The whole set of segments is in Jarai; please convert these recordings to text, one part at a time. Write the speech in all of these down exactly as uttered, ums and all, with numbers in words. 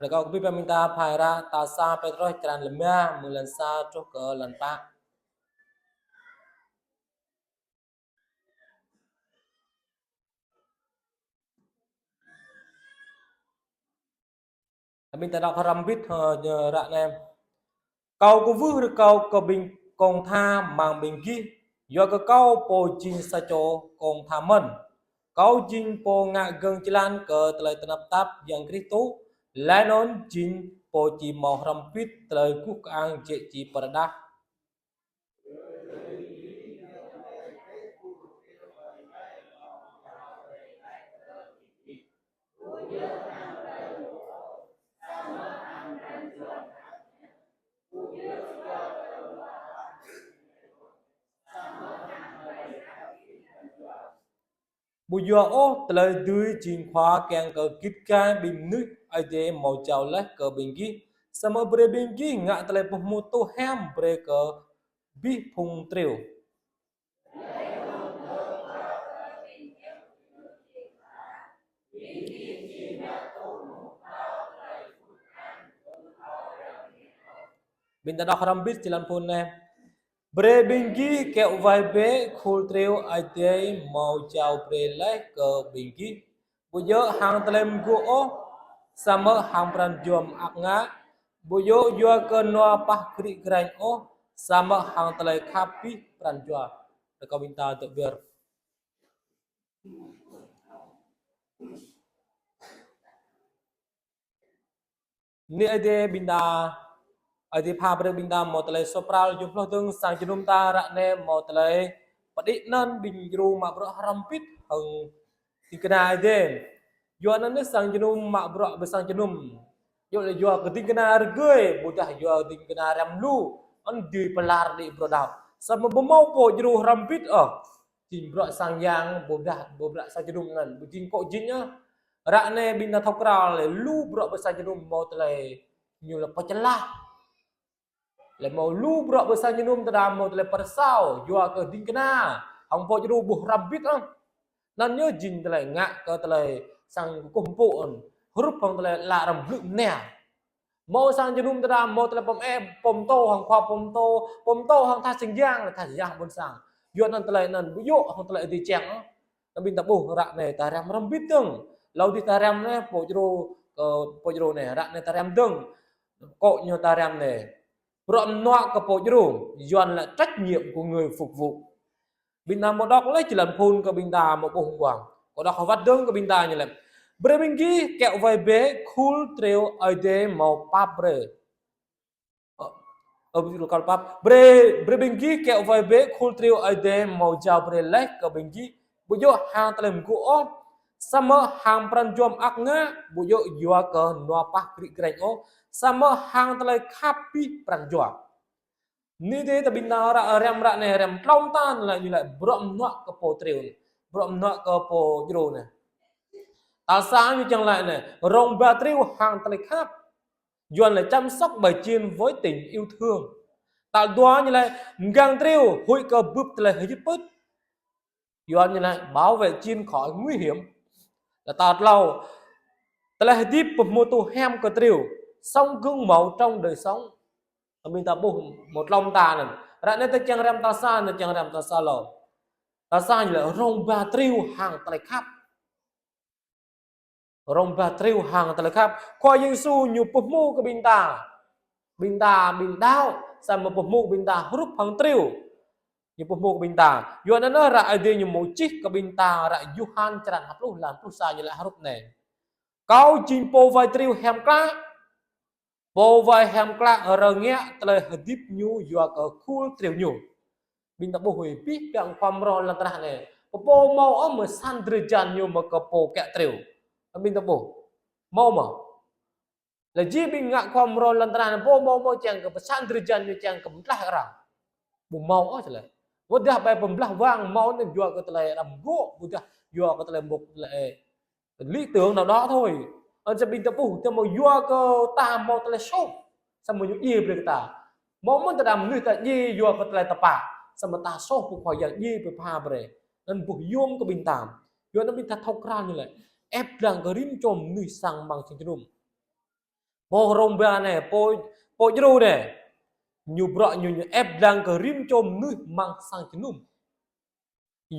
Rơkâo kơ ƀing ta phara tal sa Pêtrôs črăn rơma, mơ̆ng lan sa truh kơ lan pă. Ƀing ta đŏk hrŏm hơbĭt, ơ, ră anai. Kâo kwưh rơkâo kơ ƀing kông tha amăng ƀing gih, yua kơ kâo pô jing sa čô kông tha mơ̆n. Kâo jing pô ngă gơ̆ng jơlan kơ tơlơi tơnap tap Yang Kristô, laih anŭn jing pô či hmâo hrŏm hơbĭt tơlơi guh kơang jĕ či pơrơđah. Ƀu djơ̆ ôh, tơlơi dưi jing khua kiăng kơ git gai ƀing mơnuih Ơi Adai hmâo jao laih kơ ƀing gih. Samơ̆ brơi ƀing gih ngă tơlơi pơhmutu hiam brơi kơ abih phung triu. Ƀing ta đŏk hrŏm hơbĭt či lăng phŭn anai. Brơi ƀing gih kiaŏ wai bĕ khul triu Ơi Adai hmâo jao brơi laih kơ ƀing gih. Ƀu djơ̆ hăng tơlơi mơgŭ ôh, samơ̆ hăng pran jua mơak ngă. Ƀu djơ̆ yua kơ nua pah krĭ grañ ôh, samơ̆ hăng tơlơi khăp abih pran jua. Rơkâo ƀing ta tơbiă. Anai Ơi Adai ƀing ta, Ơi Adai pha brơi ƀing ta hmâo tơlơi suaih pral jum hloh dơ̆ng sang jơnum ta ră anai hmâo tơlơi pơđĭ anŭn ƀing djru mă bruă hrŏm hơbĭt hăng ding kơna Ơi Adai. Yua anŭn sang jơnum mă bruă ƀơi sang jơnum. Yua lĕ yua kơ ding kơna rơgơi, ƀôdah yua ding kơna răm lu, anŭn dưi pơlar đĭ bruă đaŏ. Samơ̆ ƀu hmâo pô djru hrŏm hơbĭt ôh. Jing bruă sang yang, ƀôdah, ƀôdah sang jơnum anŭn, ƀu jing kŏ jing ah. Ră anai ƀing ta thâo krăn lĕ lu bruă ƀơi sang jơnum hmâo tơlơi ñu lĕ pơčơlah. Lĕ hmâo lu bruă ƀơi sang jơnum tơdah hmâo tơlơi pơrơsao, yua kơ ding kơna, hăng pô djru ƀu hrŏm hơbĭt ah. Anŭn yơh jing tơlơi ngă kơ tơlơi sang kơkuh pơpŭ anŭn. Hrup hăng tơlơi lă răm blư̆ mơnia. Hmâo sang jơnum tơdah hmâo tơlơi pơm ĕp, pơm tô hăng khua pơm tô, pơm tô hăng tha sing yang, tha sing yang ƀôn sang. Yua anŭn tơlơi anŭn ƀu djơ̆ hăng tơlơi Ơi Adai čang ah. Anŭn ƀing ta ƀuh ră anai ta răm hrŏm hơbĭt dơ̆ng. Hlâo dih ta răm anai pô djru, ơ, pô djru anai, ră anai ta răm dơ̆ng. Kŏ ñu ta răm anai. Bruă mơnuă kơ pô djru, Yuan lĕ trách nhiệm của người phục vụ. Ƀing ta hmâo đŏk laih či lăng phŭn kơ ƀing ta hmâo ƀuh mơguah. Kâo đŏk hơwăt dơ̆ng kơ ƀing ta ñu lĕ. Brơi ƀing gih kiaŏ wai bĕ khul triu Ơi Adai hmâo pap brơi. Ơ, ơ, ƀu djơ̆ kơ pap. Brơi, brơi ƀing gih kiaŏ wai bĕ khul triu Ơi Adai hmâo jao brơi laih kơ ƀing gih. Ƀu djơ̆ hăng tơlơi mơgŭ ôh, samơ̆ hăng pran jua mơak ngă, ƀu djơ̆ yua kơ nua pah krĭ grañ ôh, samơ̆ hăng tơlơi khăp abih pran jua. Anai dih ta ƀing ta ră, răm ră anai, răm tlâo mơta anai lĕ ñu lĕ bruă mơnuă kơ pô triu anai. Bruă mơnuă kơ pô djru anai. Tal sa ñu čang laĭ anai, rông ba triu hăng tơlơi khăp. Yuan lĕ chăm sóc bài chiên với tình yêu thương. Tal dua ñu lĕ mgang triu huĭ kơ bưp tơlơi hơjĭt pưt. Yuan ñu lĕ bảo vệ chiên khỏi nguy hiểm. Lĕ tal tlâo, tơlơi hơdip pơhmutu hiam kơ triu, sống gương mẫu trong đời sống. Ƀing ta ƀuh hmâo tlâo mơta anŭn. Ră anai ta čang răm tal sa, anai čang răm tal sa hlâo. Tal sa ñu lĕ rông ba triu hăng tơlơi khăp. Rông ba triu hăng tơlơi khăp. Khua Yang Yêsu ñu pơhmu kơ ƀing ta. Ƀing ta, ƀing đaŏ, samơ̆ pơhmu kơ ƀing ta hrup hăng triu. Ñu pơhmu kơ ƀing ta. Yua anŭn ră Ơi Adai ñu hmâo čih kơ ƀing ta ră Yôhan črăn ha pluh, lan pluh sa ñu laĭ hrup anai. Kâo jing pô wai triu hiam klă. Pô wai hiam klă rơngiă tơlơi hơdip ñu yua kơ khul triu ñu. Ƀing ta ƀuh wơ̆t abih bang khua mrô lŏn tơnah anai. Pô hmâo ôh mơ̆ săn drơi jăn ñu mơ̆ kơ pô kiaŏ triu. Ƀing ta ƀuh. Hmâo mơ̆. Lĕ jih ƀing ngă khua mrô lŏn tơnah anai pô hmâo ôh čang kơ pơsăn drơi jăn ñu čang kơ pơklaih arăng. Ƀu hmâo ôh čơlĕ. Ƀôdah ƀai pơblah wang hmâo anŭn yua kơ tơlơi răm gŏ, ƀôdah yua kơ tơlơi mŭk tơlơi lý tưởng nào đó thôi. Ơ, samơ̆ ƀing ta ƀuh, ta hmâo yua kơ ta hmâo tơlơi soh. Samơ̆ ñu djai brơi kơ ta. Hmâo mơ̆n tơdah mơnuih ta djai yua kơ tơlơi tơpă. Samơ̆ ta soh pơkŏn Yang djai pơpha brơi. Anŭn ƀuh yôm kơ ƀing ta. Yua anŭn ƀing ta thâo krăn ñu lĕ. Ĕp lăng kơ rĭm čô mơnuih sang amăng sang jơnum. Pô rông ba anai, pô, pô djru anai. Ñu bruă ñu, ñu ĕp lăng kơ rĭm čô mơnuih amăng sang jơnum.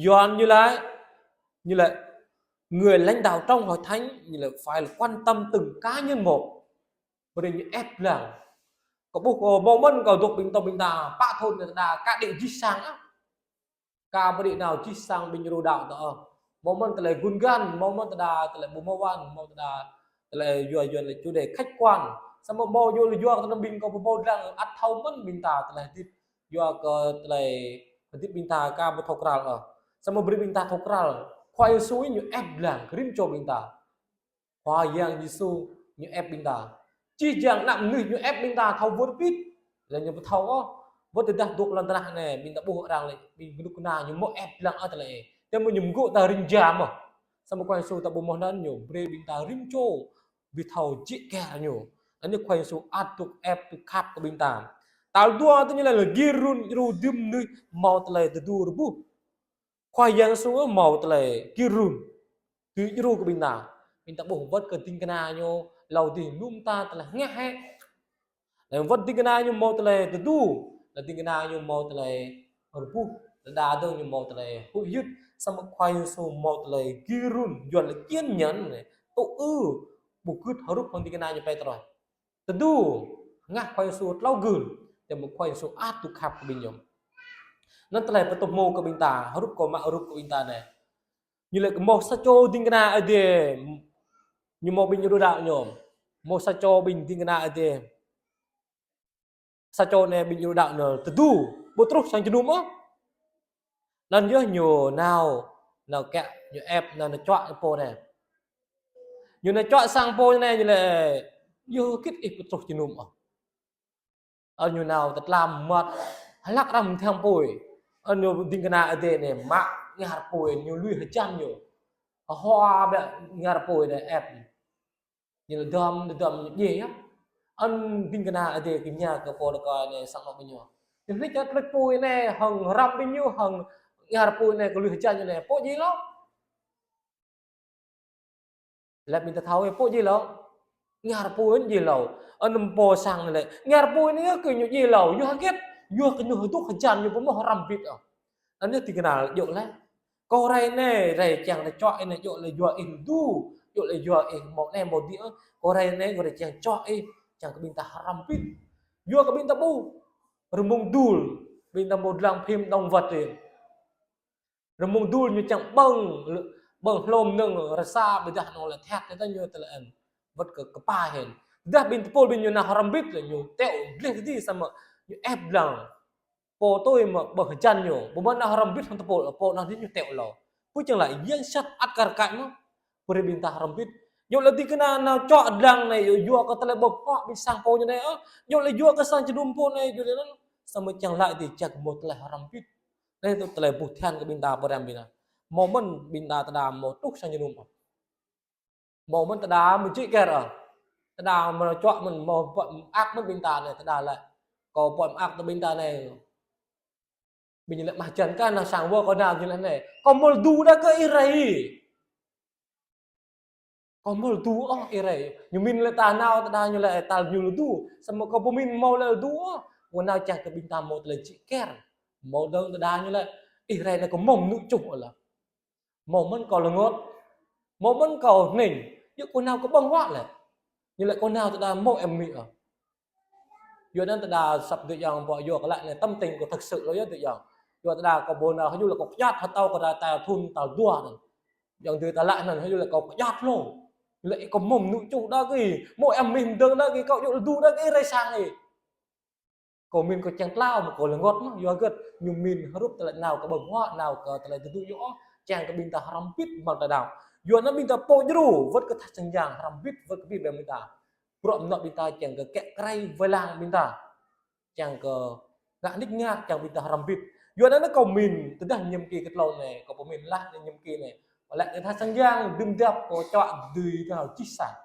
Yuan ñu laĭ, ñu laĭ, người lãnh đạo trong hội thánh, ñu laĭ, phải là quan tâm từng cá nhân một. Brơi ñu ĕp lăng. Kâo ƀuh, kâo hmâo mơ̆n kâo dŏ ƀing ta, ƀing ta, pă thŭn anai ta đa kơ đĭ jih sang ah. Kâo ƀu đĭ nao jih sang ƀing djru đaŏ ta ôh. Hmâo mơ̆n tơlơi gun gan, hmâo mơ̆n tơdah tơlơi ƀu hmâo wan, hmâo tơdah tơlơi yua, yua tơlơi chủ đề khách quan. Samơ̆ hmâo yua, yua kơ tơlơi ƀing kâo ƀu hmâo lăng ăt thâo mơ̆n ƀing ta tơlơi hơdip. Yua kơ tơlơi hơdip ƀing ta kâo ƀu thâo krăl ôh. Samơ̆ brơi ƀing ta thâo krăl. Khua Yêsu ñu ĕp lăng kơ rĭm čô ƀing ta. Khua Yang Yêsu ñu ĕp ƀing ta. Jih jang ană mơnuih ñu ĕp ƀing ta thâo wơr bĭt. Lĕ ñu ƀu thâo ôh. Wơ̆t tơdah dŏ lŏn tơnah anai, ƀing ta ƀuh arăng lĕ, ƀing kơnuk kơna ñu hmâo ĕp lăng ôh tơlơi. Tơma ñu mgŏ ta ring jam ôh. Samơ̆ Khua Yêsu ta ƀu hmâo anŭn ñu, brơi ƀing ta rĭm čô ƀu thâo jĕ kơ ñu. Anai Khua Yêsu ăt dŏ ĕp dŏ khăp kơ ƀing ta. Tal dua tơ ñu laĭ lĕ gir run djru dưm mơnuih hmâo tơlơi tơdu rơbuh. Khua Yang Yêsu hmâo tơlơi gir run. Tui djru kơ ƀing ta. Ƀing ta ƀuh wơ̆t kơ ding kơna ñu, hlâo dih lŏm ta tơlơi hơngah hĕ. Lĕ wơ̆t ding kơna ñu hmâo tơlơi tơdu. Lĕ ding kơna ñu hmâo tơlơi rơbuh. Lĕ đa dơ̆ng ñu hmâo tơlơi huĭ hyưt. Samơ̆ Khua Yêsu hmâo tơlơi gir run. Yuan lĕ kiên nhẫn anai. Tŭ ư. Ƀu gưt hrup hăng ding kơna ñu Pêtrôs. Tơdu, hơngah Khua Yêsu tlâo gưl, tơma Khua Yêsu ăt dŏ khăp kơ ƀing ñu. Anŭn tơlơi pơtô hmâo kơ ƀing ta, hrup kơ mă hrup kơ ƀing ta anai. Ñu lĕ kơ hmâo sa čô ding kơna Ơi Adai, ñu hmâo ƀing djru đaŏ ñu. Hmâo sa čô ƀing ding kơna Ơi Adai. Sa čô anai ƀing djru đaŏ ñu tơdu, ƀu truh sang jơnum ôh. Anŭn yơh ñu nao, nao kiăng, ñu ĕp, nao, nao čuă pô anai. Ñu nao čuă sang pô anai ñu laĭ, yua hơget ih ƀu truh jơnum ôh. Anŭn ñu nao tơtlam mơmŏt, hlăk arăng mơthăng apui. Anŭn ñu ding kơna Ơi Adai anai mă ngar apui, ñu lui hơjăn ñu. Hơhua ƀĕ ngar apui anai ĕp. Ñu lĕ dŏm, dŏm ñu djai yơh. Anŭn ding kơna Ơi Adai kơ ñu kơ pô rơkơi anai sang anŏ ƀing ñu. Ñu hlĭč čă hlĭč apui anai, hăng răm ƀing ñu, hăng ngar apui anai kơ lui hơjăn ñu anai. Pô djai hlâo. Lĕ ƀing ta thâo, pô djai hlâo. Ngar apui anŭn djai hlâo. Anŭn pô sang anai lĕ. Ngar apui anai kơ ñu djai hlâo. Yua hơget, yua kơ ñu hơduk hơjăn ñu ƀu hmâo hrăm bĭt ôh. Anŭn yơh ding kơna djơ̆ laih. Kâo rai anai, rai kiăng ta čuă anai, djơ̆ laih yua ih tơdu, djơ̆ laih yua ih hmâo anai hmâo adih. Kâo rai anai, kâo rai kiăng čuă ih, kiăng kơ ƀing ta hrăm bĭt. Yua kơ ƀing ta ƀuh. Rơmung dŭl, ƀing ta hmâo lăng phim động vật anai. Rơmung dŭl ñu čang ƀơ̆ng, ƀơ̆ng hlô mơnơ̆ng rơsa ƀôdah anŭn lĕ thĕt, tơdah ñu tơlơi anŭn. Wơ̆t kơ kơpa hĭn. Tơdah ƀing tơpul ƀing ñu nao hrăm bĭt lĕ ñu teo gleh tơdơi samơ̆ ñu ĕp lăng. Pô tui mă ƀơ̆ng hơjăn ñu. Ƀu mă nao hrăm bĭt hăng tơpul, pô anŭn ñu teo hlâo. Pô čang laĭ yang sat ăt kar kaĭ mơ̆. Brơi ƀing ta hrăm bĭt. Djơ̆ laih ding kơna nao čuă lăng anai, yua kơ tơlơi ƀơ̆ng huă ƀing sang pô ñu anai, ơ. Djơ̆ laih yua kơ sang jơnum pô anai, djơ̆ laih anŭn. Samơ̆ čang laĭ dih čang kơ hmâo tơlơi hrăm bĭt. Anai tơlơi ƀuh tơhan kơ ƀing ta pơrăm ƀing ta. Hmâo mơ̆n ƀing ta tơdah hmâo truh sang jơnum. Hmâo mơ̆n tơdah mơjĭ kơ ơ. Tơdah mơ̆ čuă mơ̆n hmâo pơak mơ̆n ƀing ta anai tơdah lĕ. Kâo pơak tơ ƀing ta anai. Ƀing ñu lĕ mă hơjăn kơ nao sang wơ̆t kâo nao ñu lĕ anai. Kâo hmâo tơdu đa kơ ih rai. Kâo hmâo tơdu ôh ih rai. Ñu min lĕ ta nao tơdah ñu lĕ tal ñu tơdu. Samơ̆ kâo ƀu min hmâo lĕ tơdu ôh. Kâo nao čang kơ ƀing ta hmâo tơlơi jĭ kơr. Hmâo dơ̆ng tơdah ñu lĕ ih rai anai kâo hmâo mơnŭ čuh ôh lĕ. Hmâo mơ̆n kâo lơngot. Hmâo mơ̆n kâo hning. Yua kâo nao kơ ƀơ̆ng huă lĕ. Ñu lĕ kâo nao tơdah hmâo em mi ôh. Yua anŭn tơdah săp dih yang ƀu yua kơ lĕ anai tâm tình kâo thực sự hlâo yơh dih yang. Yua tơdah kâo ƀu nao hơjŭ lĕ kâo kơjăt hơtâo kơ đa ta thŭn tal dua anŭn. Yang dih ta lĕ anŭn hơjŭ lĕ kâo kơjăt hlâo. Lĕ kâo hmâo mơnŭ čuh đa kơ ih. Hmâo em mi mơdơ̆ng đa kơ ih, kâo djơ̆ laih tơdu đa kơ ih rai sang ih. Kâo min kâo čang tlao mơ̆ kâo lơngot mơ̆, yua hơget ñu min hrup tơlơi nao kơ ƀơ̆ng huă, nao kơ tơlơi tơdu yơh, čang kơ ƀing ta hrăm bĭt mơ̆ng ta đaŏ. Yua anŭn ƀing ta pô djru, wơ̆t kơ tha sang yang hrăm bĭt, wơ̆t kơ ƀing ƀing ta. Bruă mơnuă ƀing ta čang kơ kĕ krai wai lăng ƀing ta. Čang kơ ngă nik ngă, čang ƀing ta hrăm bĭt. Yua anŭn kâo min, tơdah nhiệm kỳ kơ tlâo anai, kâo pơmin laih anai nhiệm kỳ anai. Wơ̆t lĕ kơ tha sang yang, đưm đăp kâo čuă dưi kơ jih sang.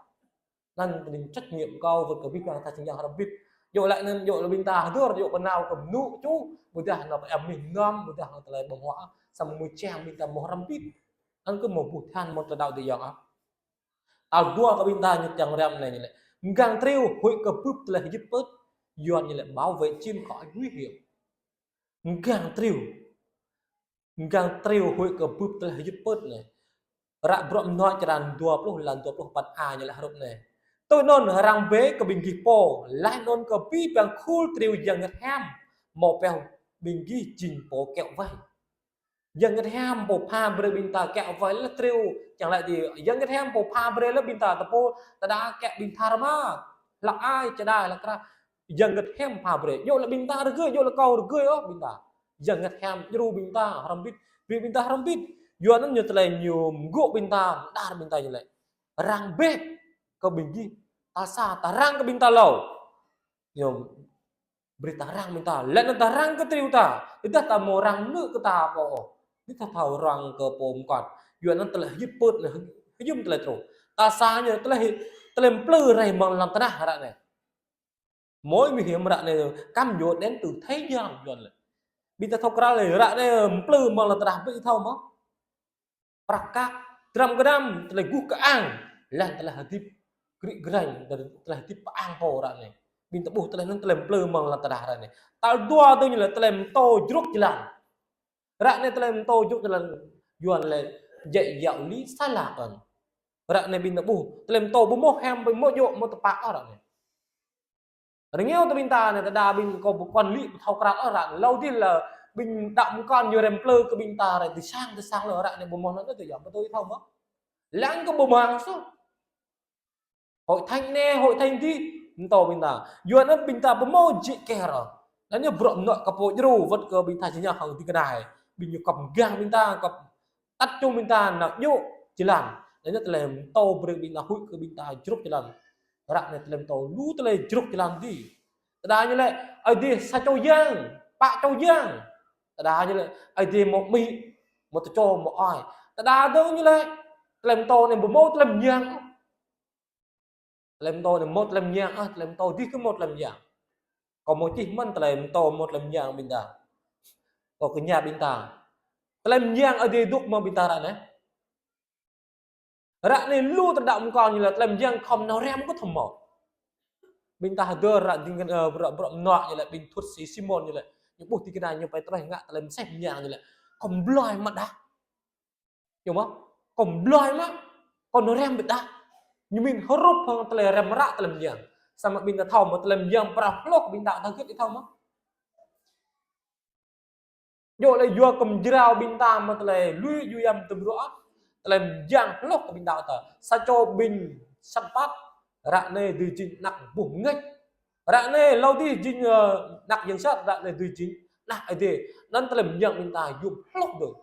Anŭn tơding trách nhiệm kâo wơ̆t kơ ƀing ta sang yang hrăm bĭt. Djơ̆ laih anŭn djơ̆ laih ƀing ta hơdơr djơ̆ kơ nao kơ mơnŭ čuh, ƀôdah nao kơ em mi mơnam, ƀôdah nao tơlơi ƀơ̆ng huă, samơ̆ mơ̆ čang ƀing ta hmâo hrăm bĭt. Anŭn kơ hmâo ƀuh tơhan mơ̆ng tơlơi đaŏ dih yang ah. Tal dua kơ ƀing ta ñu čang răm anai ñu lĕ. Mgang triu huĭ kơ bưp tơlơi hơjĭt pơt, Yuan ñu lĕ bảo vệ chim khỏi nguy hiểm. Mgang triu, mgang triu huĭ kơ bưp tơlơi hơjĭt pơt anai. Ră Bruă Mơnuă črăn dua pluh, lan dua pluh păt a ñu lĕ hrup anai: Tui anŭn răng bĕ kơ ƀing gih pô, laih anŭn kơ abih bang khul triu Yang Bơngăt Hiam hmâo pioh ƀing gih jing pô kiaŏ wai. Yang Bơngăt Hiam pô pha brơi ƀing ta kiaŏ wai lĕ triu, čang lĕ dih, Yang Bơngăt Hiam pô pha brơi lĕ ƀing ta tơpul, tơdah kiaŏ ƀing ta rơma, hlăk ai, čơđai, hlăk krah, Yang Bơngăt Hiam pha brơi. Djơ̆ lĕ ƀing ta rơgơi, djơ̆ lĕ kâo rơgơi ôh ƀing ta. Yang Bơngăt Hiam djru ƀing ta hrŏm hơbĭt, brơi ƀing ta hrŏm hơbĭt. Yua anŭn ñu tơlơi ñu mgŏ ƀing ta, mơđar ƀing ta ñu lĕ: Răng bĕ kơ ƀing gih, tal sa ta răng kơ ƀing ta hlâo. Ñu brơi ta răng ƀing ta, laih anŭn ta răng kơ triu ta, tơdah ta hmâo răng anŭn kơ ta pô ôh, tơdah ta thâo răng kơ pô mơkŏn. Yua anŭn tơlơi hơjĭt pơt anai, hơjum tơlơi truh. Tal sa ñu tơlơi, tơlơi mplư rai mơ̆ng lŏn tơnah ră anai. Mối nguy hiểm ră anai kăm yua đến từ thế gian Yuan lĕ. Ƀing ta thâo krăn lĕ ră anai mplư mơ̆ng lŏn tơnah ƀing ta thâo mơ̆. Prăk kăk, dram gơnam, tơlơi guh kơang, laih tơlơi hơdip grik greng, tơlơi hơdip pơang pô ră anai. Ƀing ta ƀuh tơlơi anŭn tơlơi mplư mơ̆ng lŏn tơnah ră anai. Tal dua tui ñu lĕ tơlơi pơtô jrôk jơlan. Ră anai tơlơi pơtô jrôk jơlan Yuan lĕ dạy đạo lý sai lạc anŭn. Ră anai ƀing ta ƀuh tơlơi pơtô ƀu hmâo hiam, ƀu hmâo djơ̆, hmâo tơpă ôh ră anai. Rơngiao tơ ƀing ta anai, tơdah ƀing kâo ƀu quản lý, ƀu thâo krăn ôh ră anai. Hlâo dih lĕ ƀing đaŏ mơkŏn ñu rai mplư kơ ƀing ta rai tơsang tơsang lĕ, ră anai ƀu hmâo anŭn tơ yua pơtô thâo mơ̆. Lăng kơ ƀu hmâo soh. Hội thánh anai, hội thánh dih, pơtô ƀing ta. Yua anŭn ƀing ta ƀu hmâo jĕ kơ ră. Anŭn ñu Bruă Mơnuă kơ pô djru wơ̆t kơ ƀing ta jơnum hăng ding kơnai. Ƀing ñu kăp mgang ƀing ta, kăp tăt čung ƀing ta nao djơ̆ jơlan. Anŭn ñu tơlơi pơtô brơi ƀing ta huĭ kơ ƀing ta jrôk jơlan. Ră anai tơlơi pơtô lu tơlơi jrôk jơlan dih. Tơdah ñu lĕ Ơi Adai sa čô yang, pă čô yang. Tơdah ñu lĕ Ơi Adai hmâo amĭ, hmâo tơčô, hmâo ơi. Tơdah dơ̆ng ñu lĕ tơlơi pơtô anai ƀu hmâo tơlơi mơyang. Tơlơi pơtô anai hmâo tơlơi mơyang, ah, tơlơi pơtô dih kơ hmâo tơlơi mơyang. Kâo hmâo čih mơ̆n tơlơi pơtô hmâo tơlơi mơyang ƀing ta. Kâo kơñă ƀing ta. Tơlơi mơyang Ơi Adai dŏ mơ̆ng ƀing ta ră anai. Ră anai lu tơlơi đaŏ mơkŏn ñu lĕ tơlơi mơyang khŏm nao rem kơ thâo mơ̆. Ƀing ta hơdơr ră ding kơ, ơ, Bruă, Bruă Mơnuă ñu lĕ ƀing thuăt si Simôn ñu lĕ. Ñu ƀuh ding kơnai ñu pơai truh ngă tơlơi mơsêh mơyang ñu lĕ. Khŏm blơi mă đah. Yơh mơ̆, khŏm blơi mă, khŏm rem ƀiă đah. Ñu mĭn hrup hăng tơlơi rem ră tơlơi mơyang. Samơ̆ ƀing ta thâo mơ̆ tơlơi mơyang pơrah hloh ƀing ta ta gĭt thâo mơ̆. Djơ̆ lĕ yua kơ mơjrao ƀing ta mơ̆ tơlơi lui yua yăm tơm ruă. Tơlơi mơyang hloh kơ ƀing ta ta. Sa čô ƀing sat păt, ră anai dưi jing anak ƀuh ngĕč. Ră anai hlâo dih jing, ơ, anak yang sat, ră anai dưi jing anak Ơi Adai. Anŭn tơlơi mơyang ƀing ta yôm hloh dơ̆ng.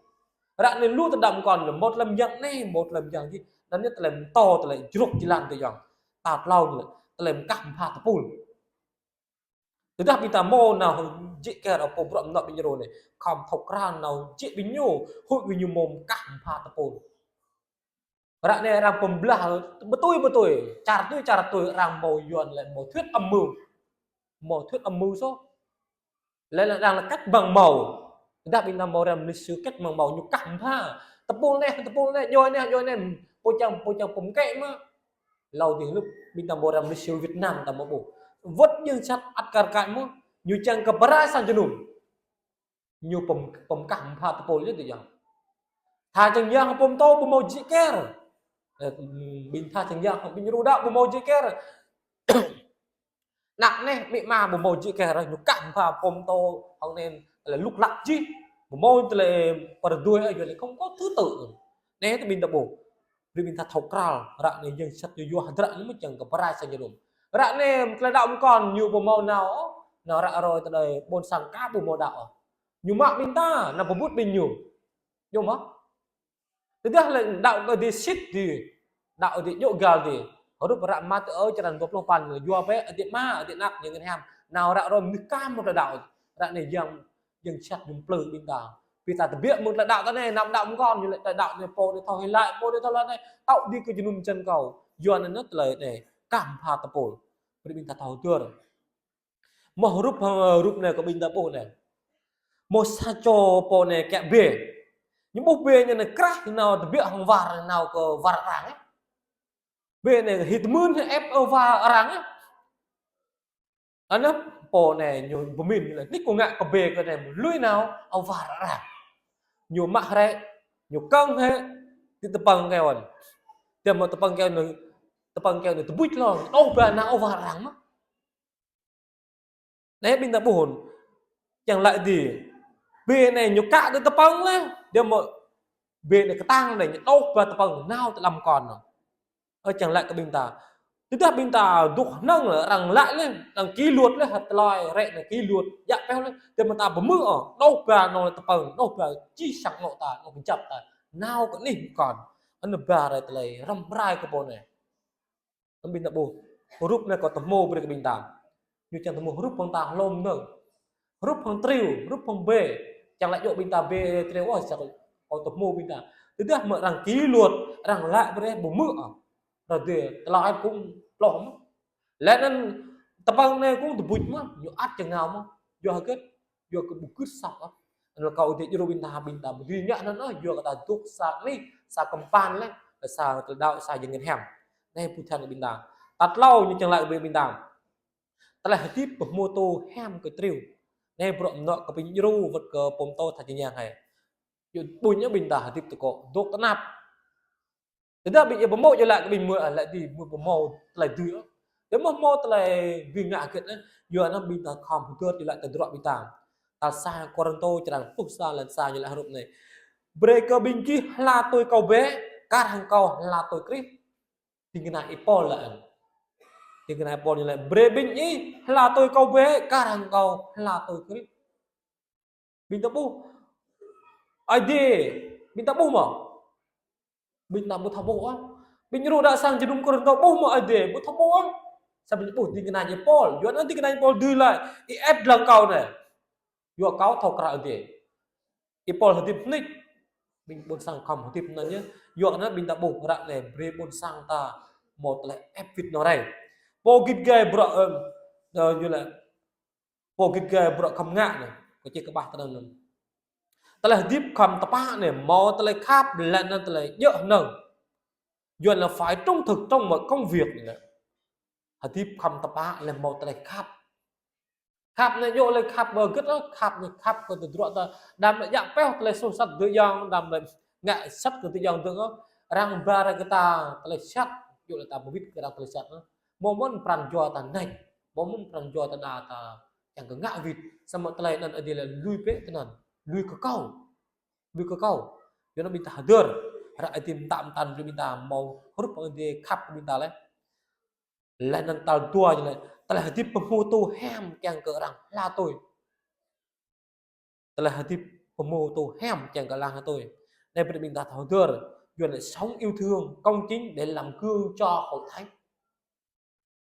Ră anai lu tơlơi đaŏ mơkŏn lĕ, hmâo tơlơi mơyang anai, hmâo tơlơi mơyang dih. Anŭn ñu tơlơi pơtô, tơlơi jrôk jơlan tơ yơh. Tal klâo ñu lĕ, tơlơi mơkah mơpha tơpul. Tơdah ƀing ta hmâo nao jĕ kơ ră pô Bruă Mơnuă ƀing djru anai, khŏm thâo krăn nao jĕ ƀing ñu, huĭ ƀing ñu hmâo mơkah mơpha tơpul. Ră anai arăng pơblah bơtui bơtui, čar tui čar tui arăng hmâo Yuan lĕ hmâo thuyết âm mưu. Hmâo thuyết âm mưu soh. Lĕ lĕ arăng lĕ cách mạng màu. Tơdah ƀing ta hmâo rem lịch sử cách mạng màu ñu kah mơpha. Tơpul anai, tơpul anai, djuai anai, djuai anai. Pô čang, pô čang pơm kĕ mơ̆. Hlâo dih hrup ƀing ta hmâo rem lịch sử Việt Nam ta hmâo ƀuh. Wơ̆t yang sat ăt kar kaĭ mơ̆. Ñu čang kơ pơrai sang jơnum. Ñu pơm, pơm kah mơpha tơpul yơh tơ yơh. Tha čang yang pơm tơ ƀu hmâo jĕ kơ. Ơ, ƀing tha čang yang ƀing djru đaŏ ƀu hmâo jĕ kơ. Anak anai, amĭ ama ƀu hmâo jĕ kơ ră ñu kah mơpha pơm tơ hăng anai tơlơi lŭk lăk jih. Ƀu hmâo tơlơi pơrơdui ôh, yua lĕ không có thứ tự. Anai tơ ƀing ta ƀuh. Brơi ƀing ta thâo krăn, ră anai yang sat yua yua hơdră ñu mơ̆ čang kơ pơrai sang jơnum. Ră anai tơlơi đaŏ mơkŏn ñu ƀu hmâo nao, nao ră ruai tơlơi ƀôn sang ka ƀu hmâo đaŏ. Ñu mă ƀing ta, nao pơƀut ƀing ñu. Yơh mơ̆. Tơdah lĕ đaŏ kơ dih sĭt dih, đaŏ dih djơ̆ găl dih. Hrup ră Mathiơ črăn dua pluh păn, yua bĕ adih mă, adih anak, yang ngăn hiam. Nao ră ruai mơnuih ka mơ̆ tơlơi đaŏ. Ră anai yang, yang sat ñu mplư ƀing ta. Ƀing ta tơbiă mơ̆ng tơlơi đaŏ ta anai, năm đaŏ mơkŏn ñu lĕ tơlơi đaŏ anai pô anai thâo hĭ laĭ, pô anai thâo laĭ anai. Tŏ dih kơ jơnum jăn kâo. Yua anŭn tơlơi anai, kah mơpha tơpul. Brơi ƀing ta thâo dơr. Mơ̆ hrup, hrup anai kơ ƀing ta ƀuh anai. Mơ̆ sa čô pô anai kiaŏ bê. Ñu ƀuh bê ñu anai krah nao tơbiă hăng war nao kơ war arăng. Bê anai hĭ tơmưn hĭ ĕp ôva arăng á. Anŭn pô anai ñu pơmĭn lĕ, nik kơ ngă kơ bê kơ anai mơ̆ lui nao ôva arăng. Ñu mă hrĕ, ñu kơ̆ng hĭ, ti tơpơ̆ng kơyâo. Tơdah mơ̆ tơpơ̆ng kơyâo anai, tơpơ̆ng kơyâo anai tơbuč lŏng, đôč ba nao ôva arăng mơ̆n. Anai ƀing ta ƀuh. Čang laĭ dih. Bê anai ñu kă tơ tơpơ̆ng lĕ. Tơdah mơ̆ bê anai kơtang anai ñu đôč ba tơpơ̆ng nao tơ lăm kon. Ơ čang laĭ kơ ƀing ta. Tơdah ƀing ta dŏ hơnơ̆ng lĕ, arăng laĭ lĕ, arăng kỷ luật lĕ, hơt tơlơi rĕ anai kỷ luật, djă pioh lĕ. Tơdah mơ̆ ta pơmư̆ ôh, đôč ba nao tơpơ̆ng, đôč ba či sang ngŏ ta, ngŏ kơjăp ta. Nao kơ anih kon. Anŭn ba rai tơlơi răm rai kơ pô anai. Anŭn ƀing ta ƀuh. Hrup anai kâo tơhmô brơi kơ ƀing ta. Ñu čang tơhmô hrup hăng ta hlŏm anŭn. Hrup hăng triu, hrup hăng bê. Čang laĭ djơ̆ ƀing ta bê triu ôh, čang kâo tơhmô ƀing ta. Tơdah mơ̆ arăng kỷ luật, arăng laĭ brơi ƀu hmư̆ ôh. Ră anai, tơlơi kŭm ploh mơ̆n. Laih anŭn tơpơ̆ng anai kŭm tơbuč mơ̆n, ñu ăt čơngao mơ̆n. Yua hơget? Yua kơ ƀu gưt asăp ôh. Anŭn kâo ƀu djru ƀing ta, ƀing ta ƀu dưi ngă anŭn ôh, yua kơ ta dŏ sa anih, sa kơmpăn lĕ, sa tơlơi đaŏ, sa jơngên hiam. Anai pơthan kơ ƀing ta. Tal klâo ñu čang laĭ brơi ƀing ta. Tơlơi hơdip pơhmutu tơhmô hiam kơ triu. Anai bruă mơnuă kơ ƀing djru wơ̆t kơ pô pơtô tha čơñang hai. Yua ƀuh ñu ƀing ta hơdip tơkŏ, dŏ tơnap. Tơdah ƀing ih pơmô yua laĭ kơ ƀing mơ̆, laĭ dih mơ̆ pơmô tơlơi dưi ôh. Tơdah mơ̆ pơmô tơlơi dưi ngă hơget anai, yua anŭn ƀing ta khŏm hơdơr yua laĭ tơdruă ƀing ta. Tal sa Kôrintô črăn pluh sa lăn sa ñu laĭ hrup anai. Brơi kơ ƀing gih hla tui kâo bĕ, kar hăng kâo hla tui Krist. Ding kơna Y-Pôl laĭ. Ding kơna Y-Pôl ñu laĭ. Brơi ƀing ih hla tui kâo bĕ, kar hăng kâo hla tui Krist. Ƀing ta ƀuh. Ơi Adai, ƀing ta ƀuh mơ̆? Ƀing ta ƀu thâo ƀuh ôh. Ƀing djru đaŏ sang jơnum Kôrintô ƀuh mơ̆ Ơi Adai, ƀu thâo ƀuh ôh. Samơ̆ ƀuh ding kơna Y-Pôl, yua anŭn ding kơna Y-Pôl dưi laĭ, ih ĕp lăng kâo anai. Yua kâo thâo krăn Ơi Adai. Y-Pôl hơdip nik. Ƀing ƀôn sang khŏm hơdip anŭn yơh. Yua anŭn ƀing ta ƀuh ră anai brơi ƀôn sang ta hmâo tơlơi ĕp wĭt nao rai. Pô git gai bruă, ơ, ơ, ñu laĭ Pô git gai bruă khŏm ngă anai, kâo čih kơƀah tơnăn anŭn. Tơlơi hơdip khŏm tơpă anai, hmâo tơlơi khăp, laih anŭn tơlơi djơ̆ hơnơ̆ng. Yua anŭn phải trung thực trong mọi công việc anai. Hơdip khŏm tơpă laih hmâo tơlơi khăp. Khăp anai djơ̆ laih khăp ƀu hơget ôh, khăp anai khăp kơ tơdruă ta, đăm laĭ djă pioh tơlơi soh sat tơ ayŏng, đăm laĭ ngă sat kơ tơ ayŏng dơ̆ng ôh, arăng ba rai kơ ta tơlơi sat, djơ̆ laih ta pơwĭt kơ arăng tơlơi sat ôh. Hmâo mơ̆n pran jua ta nač, hmâo mơ̆n pran jua ta đa ta čang kơ ngă wĭt, samơ̆ tơlơi anŭn Ơi Adai laĭ lui bĕ tơnăn, lui kơ kâo. Lui kơ kâo. Yua anŭn ƀing ta hơdơr, ră Ơi Adai mơtă mơtăn brơi ƀing ta hmâo hrup hăng Ơi Adai khăp kơ ƀing ta laih. Laih anŭn tal dua ñu laĭ, tơlơi hơdip pơhmutu hiam kiăng kơ arăng hla tui. Tơlơi hơdip pơhmutu hiam kiăng kơ arăng hla tui. Anai brơi ƀing ta thâo hơdơr, yua anŭn sống yêu thương, công chính để làm gương cho hội thánh.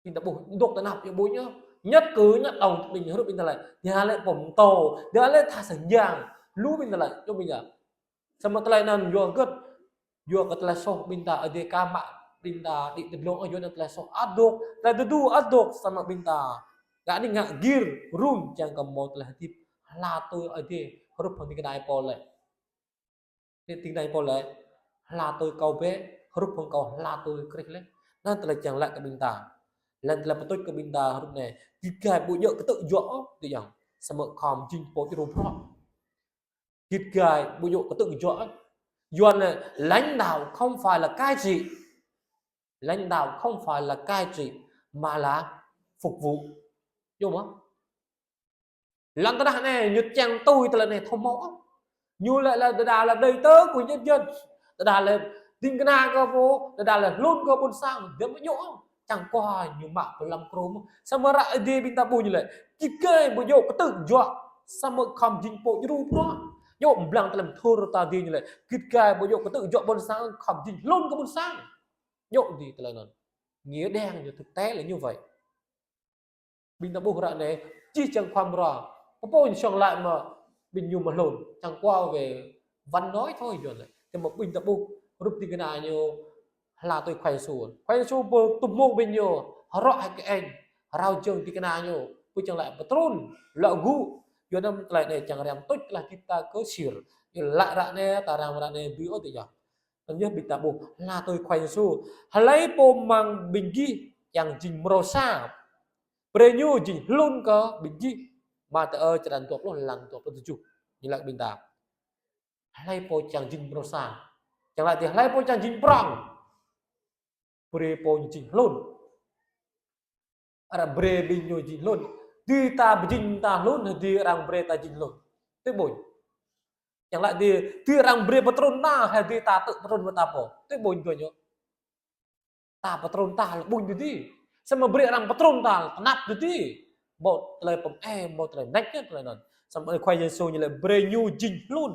Ƀing ta ƀuh, dŏ tơnap yơh ƀuh ñu. Nhất cử nhất động ƀing hrup ƀing ta laĭ. Dia laĭ pơtô, dia laĭ tha sang jang. Lu ƀing ta laĭ, yơh ƀing ta. Samơ̆ tơlơi anŭn yua hơget, yua kơ tơlơi soh ƀing ta, Ơi Adai ka mă ƀing ta đĭ tơdlông, yua anŭn tơlơi soh ăt dŏ, tơlơi tơdu ăt dŏ, samơ̆ ƀing ta. Gah anai ngă gir, run, čang kơ hmâo tơlơi hơdip hla tui Ơi Adai, hrup hăng ding kơna Y-Pôl laĭ. Anai ding kơna Y-Pôl laĭ, hla tui kâo bĕ, hrup hăng kâo hla tui Krist laih. Anŭn tơlơi čang laĭ kơ ƀing ta. Laih anŭn tơlơi pơtuč kơ ƀing ta hrup anai. Git gai ƀu djơ̆ kơtư̆ juă ôh, tui yang. Samơ̆ khŏm jing pô djru bruă. Git gai ƀu djơ̆ kơtư̆ juă ôh. Yua anŭn lãnh đạo không phải là cai trị. Lãnh đạo không phải là cai trị mà là phục vụ. Djơ̆ mơ̆? Lăng tơdah anai, ñu čang tui tơlơi anai thâo hmâo ôh. Ñu laĭ lĕ đơđa lĕ đơi tơ kơ nhân dân. Đơđa lĕ ding kơna kơ pô, đơđa lĕ hlŭn kơ ƀôn sang, djơ̆ mơ̆ ñu ôh. Čang kơ ñu mă pơlăm krô mơ̆n. Samơ̆ ră Ơi Adai ƀing ta ƀuh ñu laĭ. Git gai ƀu djơ̆ kơtư̆ juă, samơ̆ khŏm jing pô djru bruă. Ñu ƀlăng tơlơi mơthur ta dih ñu laĭ. Git gai ƀu djơ̆ kơtư̆ juă ƀôn sang, khŏm jing hlŭn kơ ƀôn sang. Ñu dih tơlơi anŭn. Nghĩa đen ñu thực tế là như vậy. Ƀing ta ƀuh ră anai, čih čang khua mơra. Pơpô ñu song laĭ mă, ƀing ñu mă hlŭn. Čang kơ wai văn nói thôi yua anŭn. Tơdah mă ƀing ta ƀuh, hrup ding kơna ñu hla tui Khua Yêsu. Khua Yêsu pơtŭ mông ƀing ñu, hơrŏ hai kơ eng, rao jơ̆ng ding kơna ñu, pơčang laĭ pơtrŭn, lŏ gŭ, yua anŭn tơlơi anai čang răm tuč tơlơi hơdip ta kơ sir. Yua laĭ ră anai, ta răm ră anai, dưi ôh tui yơh. Anŭn yơh ƀing ta ƀuh, hla tui Khua Yêsu. Hlơi pô mơ̆ng ƀing gih kiăng jing mrô sa, brơi ñu jing hlŭn kơ ƀing gih. Mathiơ črăn dua pluh, lăng dua pluh tơjuh. Ñu laĭ ƀing ta. Hlơi pô kiăng jing mrô sa. Kiăng laĭ tui hlơi pô kiăng jing prŏng, brơi pô ñu jing hlŭn. Arăng brơi ƀing ñu jing hlŭn. Tui ta pơjing ta hlŭn, tui arăng brơi ta jing hlŭn. Tui ƀuñ. Kiăng laĭ tui, tui arăng brơi pơtrŭn ta, hă tui ta tŭ pơtrŭn ta pô. Tui ƀuñ tui ñu. Ta pơtrŭn ta lĕ ƀuñ tui. Samơ̆ brơi arăng pơtrŭn ta lĕ tơnap tui. Ƀu tơlơi pơm-e, ƀu tơlơi nač, tơlơi anŭn. Samơ̆ Khua Yêsu ñu laĭ brơi ñu jing hlŭn.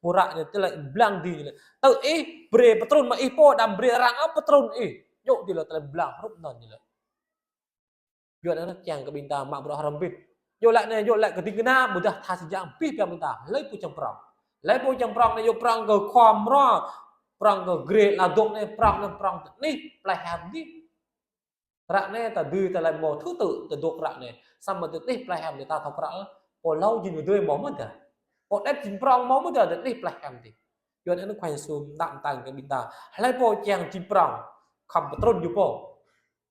Pơră ñu tơlơi blang tui ñu laĭ. Tơ ih brơi pơtrŭn mă ih pô, đăm brơi arăng ôh pơtrŭn ih. Ñu tui lĕ tơlơi blang hrup anŭn ñu laĭ. Yua anŭn kiăng kơ ƀing ta mă bruă hrŏm hơbĭt. Ñu laĭ anai, ñu laĭ kơ ding kơna, ƀôdah tha sĭt jang pih pia ƀing ta. Hlơi pô kiăng prŏng. Hlơi pô kiăng prŏng anai, ñu prŏng kơ khua mrô, prŏng kơ grê la dŏ anai, prŏng anai, prŏng tơ anih plei hiam adih. Ră anai ta dưi ta laĭ mơ̆ thứ tự ta dŏ ră anai. Samơ̆ tơ anih plei hiam adih ta thâo krăn. Pô hlâo jing mơdơi mơ̆ mơ̆ dah. Pô đet jing prŏng mơ̆ mơ̆ dah tơ anih plei hiam adih. Yua anŭn Khua Yêsu mơtă mơtăng kơ ƀing ta. Hlơi pô kiăng jing prŏng, khŏm pơtrŭn ñu pô.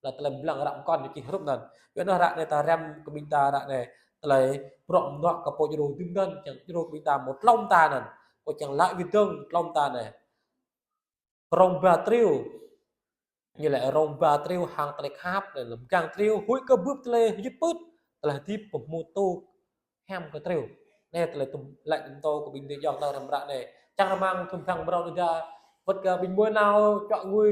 Lĕ tơlơi blang ră mơkŏn ñu čih hrup anŭn. Yua anŭn ră anai ta răm kơ ƀing ta ră anai. Tơlơi bruă mơnuă kơ pô djru dưm anŭn, kiăng djru kơ ƀing ta mơ̆ tlŏm ta anŭn. Kâo kiăng laĭ wơ̆t dơ̆ng tlŏm ta anai. Rông ba triu. Ñu laĭ rông ba triu hăng tơlơi khăp, laĭ lăm gang triu, huĭ kơ bưp tơlơi hyưt pưt, tơlơi hơdip pơhmutu hiam kơ triu. Anai tơlơi tŭm, laĭ tŭm tô kơ ƀing adơi ayŏng ta răm ră anai. Čang rơmang thŭn thăng mrâo anai dah, wơ̆t kơ ƀing mơi nao čuă ngui,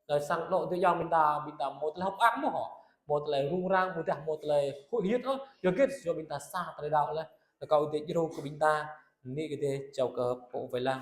laĭ sang anŏ adơi ayŏng ƀing ta, ƀing ta mơ̆ tơlơi hơ̆k ang mơ̆ hŏ. Mơ̆ tơlơi rŭng răng, ƀôdah mơ̆ tơlơi huĭ hyưt ôh, yua hơget, yua ƀing ta sa tơlơi đaŏ laih. Laĭ kâo adơi djru kơ ƀing ta, anai kơ adơi čao kơ pô wai lăng.